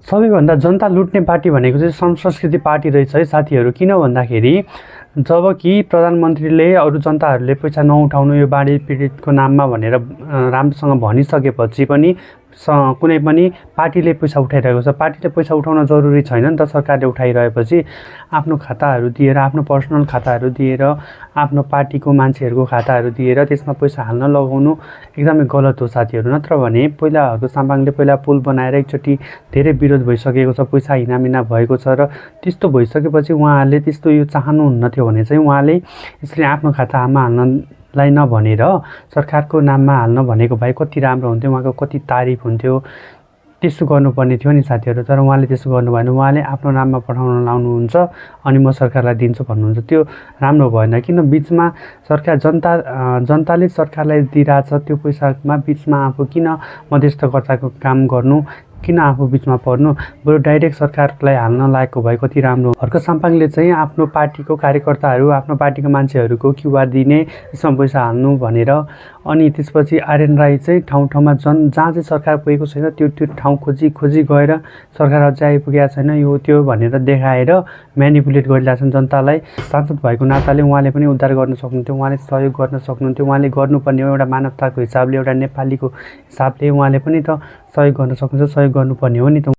सबैभन्दा जनता लुट्ने पार्टी भनेको चाहिँ संस्कृति पार्टी रहेछ है साथीहरू। किन भन्दाखेरि जब कि प्रधानमन्त्रीले अरू जनताहरूले पैसा नउठाउनु यो बाढी पीडितको नाममा भनेर राम्रोसँग भनिसकेपछि पनि कुनै पनि पार्टीले पैसा उठाइरहेको छ। पार्टीले पैसा उठाउन जरुरी छैन नि त, सरकारले उठाइरहेपछि आफ्नो खाताहरू दिएर, आफ्नो पर्सनल खाताहरू दिएर, आफ्नो पार्टीको मान्छेहरूको खाताहरू दिएर त्यसमा पैसा हाल्न लगाउनु एकदमै गलत हो साथीहरू। नत्र भने पहिलाको साम्पाङले पहिला पुल बनाएर एकचोटि धेरै विरोध भइसकेको छ, पैसा हिनामिना भएको छ र त्यस्तो भइसकेपछि उहाँहरूले त्यस्तो यो चाहनुहुन्न थियो भने चाहिँ उहाँले यसरी आफ्नो खातामा हाल्नलाई नभनेर सरकारको नाममा हाल्न भनेको भए कति राम्रो हुन्थ्यो, उहाँको कति तारिफ हुन्थ्यो। त्यस्तो गर्नुपर्ने थियो नि साथीहरू, तर उहाँले त्यस्तो गर्नु भएन। उहाँले आफ्नो नाममा पठाउन लाउनुहुन्छ अनि म सरकारलाई दिन्छु भन्नुहुन्छ, त्यो राम्रो भएन। किन बिचमा सरकार जनताले सरकारलाई दिइरहेछ त्यो पैसामा बिचमा आफू किन मध्यस्थकर्ताको काम गर्नु, किन आफू बिचमा पर्नु, बरु डाइरेक्ट सरकारलाई हाल्न लागेको भए कति राम्रो। हर्क साम्पाङले चाहिँ आफ्नो पार्टीको कार्यकर्ताहरू, आफ्नो पार्टीको मान्छेहरूको क्युआर दिने, त्यसमा पैसा हाल्नु भनेर, अनि त्यसपछि आर्यन राई चाहिँ ठाउँ ठाउँमा जहाँ चाहिँ सरकार पुगेको छैन त्यो ठाउँ खोजी गएर सरकार अझै आइपुगेको छैन यो त्यो भनेर देखाएर म्यानिपुलेट गरिरहेछन् जनतालाई। सांसद भएको नाताले उहाँले पनि उद्धार गर्न सक्नुहुन्थ्यो, उहाँले सहयोग गर्न सक्नुहुन्थ्यो। उहाँले गर्नुपर्ने हो एउटा मानवताको हिसाबले, एउटा नेपालीको हिसाबले उहाँले पनि त सहयोग गर्न सक्नुहुन्छ, सहयोग गर्नुपर्ने हो नि त।